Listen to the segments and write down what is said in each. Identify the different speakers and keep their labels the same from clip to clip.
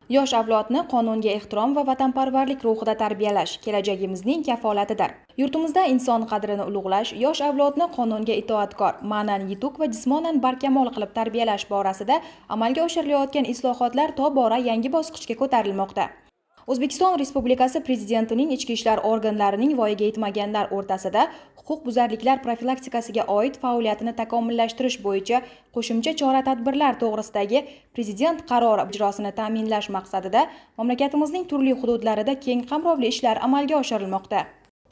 Speaker 1: Yosh avlodni qonunga ehtirom va vatanparvarlik ruhida tarbiyalash kelajagimizning kafolatidir. Yurtimizda inson qadrini ulug'lash, yosh avlodni qonunga itoatkor, ma'nan yetuk va jismonan barkamol qilib tarbiyalash borasida amalga oshirilayotgan islohotlar tobora yangi bosqichga ko'tarilmoqda. O'zbekiston Respublikasi Prezidentining ichki ishlar organlarining voyaga yetmaganlar o'rtasida huquqbuzarliklar profilaktikasiga oid faoliyatini takomillashtirish bo'yicha qo'shimcha chora-tadbirlar to'g'risidagi Prezident qarori ijrosini ta'minlash maqsadida mamlakatimizning turli hududlarida keng qamrovli ishlar amalga oshirilmoqda.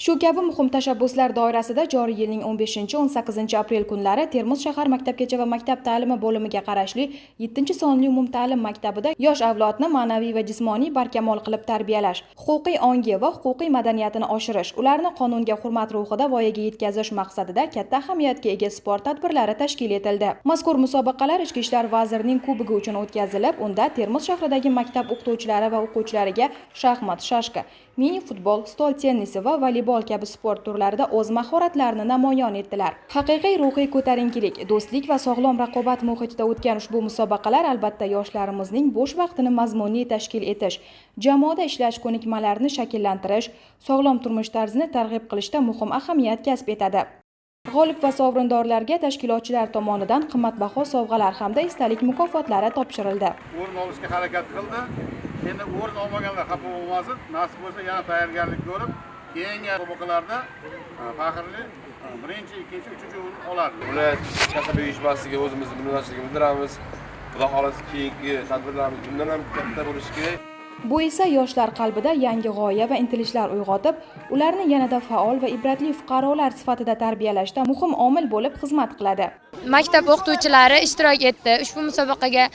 Speaker 1: Shu kabi muhim tashabbuslar doirasida joriy yilning 15-18 aprel kunlari Termiz shahar maktabgacha va maktab ta'limi bo'limiga qarashli 7-sonli umumta'lim maktabida yosh avlodni ma'naviy va jismoniy barkamol qilib tarbiyalash, huquqiy ongi va huquqiy madaniyatini oshirish, ularni qonunga hurmat ruhida voyaga yetkazish maqsadida katta ahamiyatga ega sport tadbirlari tashkil etildi. Mazkur musobaqalar Ichki ishlar vazirining kubogi uchun o'tkazilib, unda Termiz shahridagi maktab o'qituvchilari va o'quvchilariga shaxmat, shashka, mini futbol, stol tennisi va voleybol kabi sport turlarida o'z mahoratlarini namoyon etdilar. Haqiqiy ruhiy ko'tarinkilik, do'stlik va sog'lom raqobat muhitida o'tgan ushbu musobaqalar albatta yoshlarimizning bo'sh vaqtini mazmunli tashkil etish, jamoada ishlash ko'nikmalarini shakllantirish, sog'lom turmush tarzini targ'ib qilishda muhim ahamiyat kasb etadi. G'olib va sovrindorlarga tashkilotchilar tomonidan qimmatbaho sovg'alar hamda esdalik mukofotlari topshirildi.
Speaker 2: O'rin olishga harakat qildi. Endi o'rin olmaganlar xafa bo'lmasin. Nasib bo'lsa, yana tayyorgarlik ko'rib, keyingi musobaqalarda faxrli birinchi, ikkinchi, uchinchi o'rin oladi.
Speaker 3: Viloyat kasaba uyushmasiga o'zimizni minnatdorchiligimizni bildiramiz. Xudo xohlasa, keyingi tadbirlarimiz bundan ham katta bo'lishi kerak.
Speaker 1: Bu esa yoshlar qalbida yangi g'oya va intilishlar uyg'otib, ularni yanada faol va ibratli fuqarolar sifatida tarbiyalashda muhim omil bo'lib xizmat qiladi.
Speaker 4: Maktab o'qituvchilari ishtirok etdi. Ushbu musobaqaga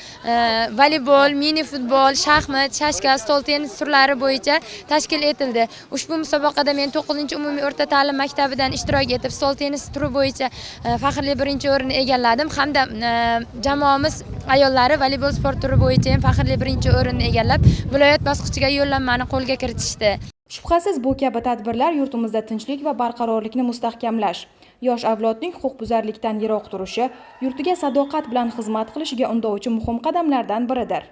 Speaker 4: voleybol, mini futbol, shaxmat, shashka, stol tennis turlari bo'yicha tashkil etildi. Ushbu musobaqada men 9-umumiy o'rta ta'lim maktabidan ishtirok etib, stol tennis turi bo'yicha faxrli birinchi o'rinni egalladim hamda jamoamiz ayollari voleybol sport turi bo'yicha ham faxrli birinchi o'rinni egallab, viloyat bosqichiga yo'llanmani qo'lga kiritishdi.
Speaker 1: Shubhasiz, bu kabi tadbirlar yurtimizda tinchlik va barqarorlikni mustahkamlash, yosh avlodning huquqbuzarlikdan yiroq turishi, yurtiga sadoqat bilan xizmat qilishiga undovchi muhim qadamlardan biridir.